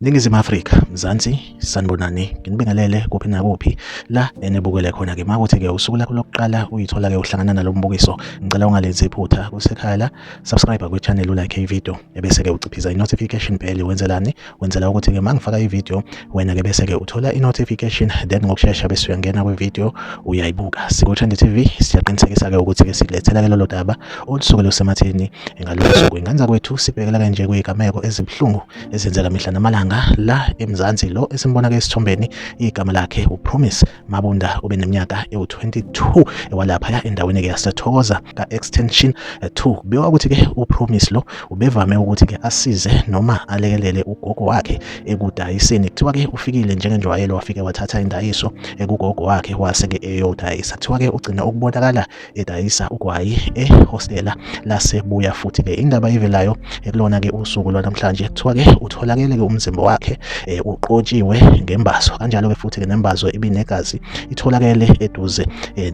Ningizimu Afrika, Mzansi, sanibonani, nginibingelele kuphi nakuphi la enibukele khona-ke. Makuthi-ke usuku lakho lokuqala uyithola-ke uhlangana nalo mbukiso, ngicela ungalenzi iphutha kusekhaya la, subscribe kwi-channel ulike i-video, ebese-ke uciphiza i-notification bell. Wenzelani? Wenzela ukuthi-ke uma ngifaka i-video wena-ke bese-ke uthola i-notification, then ngokushesha bese uyangena kwi-video uyayibuka. Siku-Trend TV siyaqinisekisa-ke ukuthi-ke sikulethela-ke lolo daba olusuke lusematheni ngalolu suku. Ingane zakwethu, sibhekela-ke nje kwigameko ezibuhlungu ezenzeka mihla namalanga la eMzansi. Lo esimbona-ke esithombeni igama lakhe uPromise Mabunda, ubeneminyaka ewu-22, ewalaphaya endaweni-ke yaseThokoza ka-Extension 2. Kubikwa ukuthi-ke uPromise lo ubevame ukuthi-ke asize noma alekelele ugogo wakhe ekudayiseni. Kuthiwa-ke ufikile njengenjwayelo, wafike wathatha indayiso ekugogo wakhe wase-ke eyodayisa. Kuthiwa-ke ugcina ukubonakala edayisa ugwayi ehostela lasebuya futhi-ke. Indaba ivelayo ekulona-ke usuku lwanamhlanje, kuthiwa-ke utholakele-ke umzimba wakhe uqotshiwe ngembazo, kanjalo-ke futhi-ke nembazo ibinegazi itholakele eduze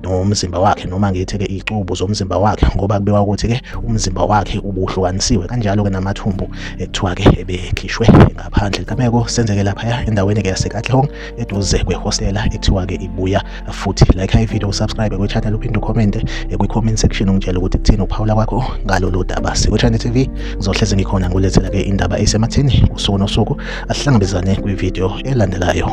nomzimba wakhe, noma ngithi-ke icubu zomzimba wakhe, ngoba kubikwa ukuthi-ke umzimba wakhe ubuhlukanisiwe, kanjalo-ke namathumbu kuthiwa-ke ebekhishwe ngaphandle. Isigameko senzeke laphaya endaweni-ke yaseKatlehong eduze kwehostela ekuthiwa-ke ibuya futhi. Like i-video, usubscribe kwi-channel, uphinde ucommente kwi-comment section ungitshele ukuthi kuthini ukuphawula kwakho ngalolu daba. Siku-Trend TV, ngizohleze ngikhona ngilethela-ke indaba esematheni usuku nosuku. Asihlangabezane kwi-video elandelayo.